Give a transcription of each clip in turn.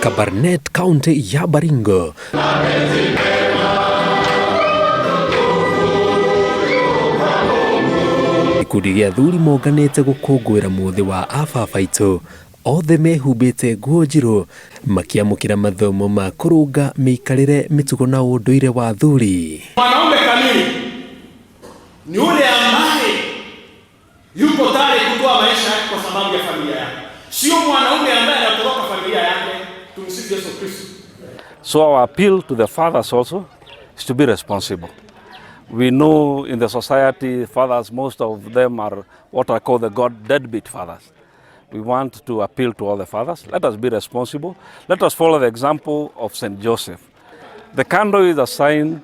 Kabarnet, kaunti ya Baringo. Gĩkundi gĩa athuri monganĩte gũkũngũĩra mũthĩ wa ababa aitũ othe mehumbĩte nguo njirũ makĩamũkĩra mathomo ma kũrũnga mĩikarĩre, mĩtugo na ũndũire wa athuri. Mwanaume kamili ni ule ambaye yuko tayari kutoa maisha yake kwa sababu ya familia yake, sio mwanaume ambaye anatoroka familia yake. Tumsifu Yesu Kristo. So our appeal to the fathers also is to be responsible. We know in the society, fathers, most of them are what I call the God deadbeat fathers. We want to appeal to all the fathers. Let us be responsible. Let us follow the example of St. Joseph. The candle is a sign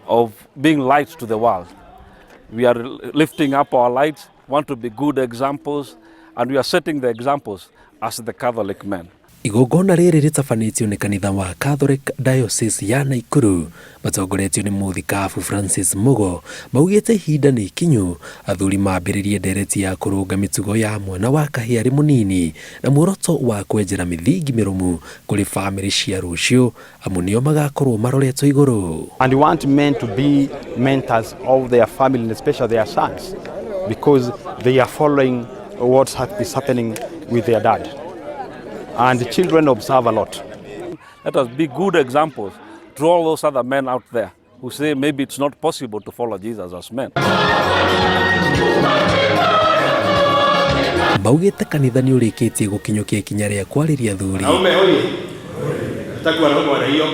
of being light to the world. We are lifting up our lights, want to be good examples, and we are setting the examples as the Catholic men. Igongona rĩrĩ rĩtabanĩtio nĩ kanitha wa Catholic Diocese ya Naikuru matongoretio nĩ mũthikabu Francis Mugo maugĩte ihinda nĩ ikinyu athuri mambĩrĩrie ndereti ya kũrũnga mĩtugo ya mwana wa kahĩĩ arĩ mũnini na muoroto wa kwenjera mĩthingi mĩrũmu kũrĩ bamĩrĩ cia rũciũ amu nĩo magakorwo maroretwo igũrũ. And we want men to be mentors of their family and especially their sons because they are following what is happening with their dad. And the children observe a lot. Let us be good examples to all those other men out there who say maybe it's not possible to follow Jesus as men. Maugĩte kanitha nĩ ũrĩkĩtie gũkinyũkia ikinya rĩa kwarĩria athuri. Wanaume oye! Hatutaki wanaume wa hiyo.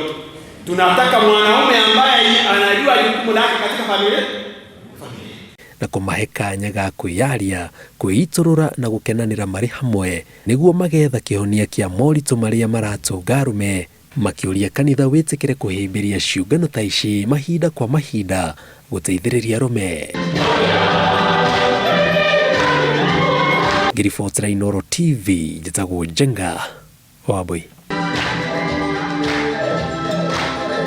Tunataka mwanaume ambaye anajua jukumu lake katika familia. Na kũmahe kanya ga kwĩyaria, kwĩitũrũra na gũkenanĩra marĩ hamwe nĩguo magetha kĩhonia kĩa moritũ marĩa maratũnga arũme makĩũria kanitha wĩtĩkĩre kũhĩmbĩria ciũngano ta ici mahinda kwa mahinda gũteithĩrĩria arũme. Ngĩribotera Inooro TV njĩtagwo Njenga Wambui.